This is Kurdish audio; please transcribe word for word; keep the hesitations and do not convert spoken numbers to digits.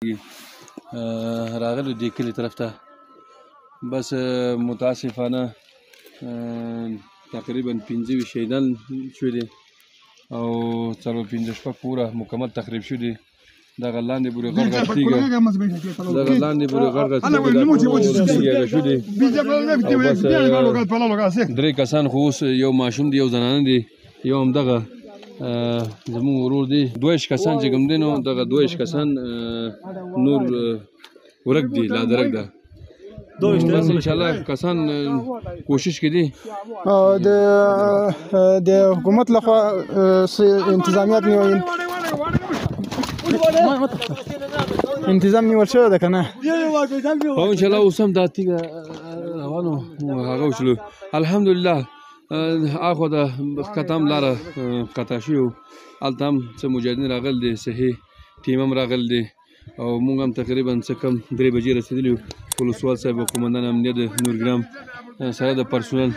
e, raxil û dêkilî teref te. Bes, e, mutaasifane, e, teqrîben pêncî wî şehîdan çûdî. Ew çar û pêncî şeş pûra mukemel texrîb şûdî. Daxa landî bûrê xerqa tîge. Daxa landî bûrê xerqa tîge. Şûdî. Ew bes, e, dirê kesan xûs, yew maşûm dî, yew zenanin dî. Yom daxa, e, zimun vurur dî. Dueş kesan cigim dîno, daxa dueş kesan, e, nur, e, wurek dî, la derek de. Bes inşallah kesan, e, koşiş kidî. Aa, de, e, de hikûmet lexwa, e, si intizamiyat niyo in. İntizam niyo şöyle de kana. Ho inşallah usam dati, e, e, hawano, haga uçlu. Elhamdülillah. Axwe de qetam lara, e, qetaşî û altam çi mucahidîn raxil dê, sehî tîmem raxil dê. Ew mungam teqrîben çi kem dirê becî resedilî û poliswal sebe kumandan emniyet de Nurgiram, e, sere de personel.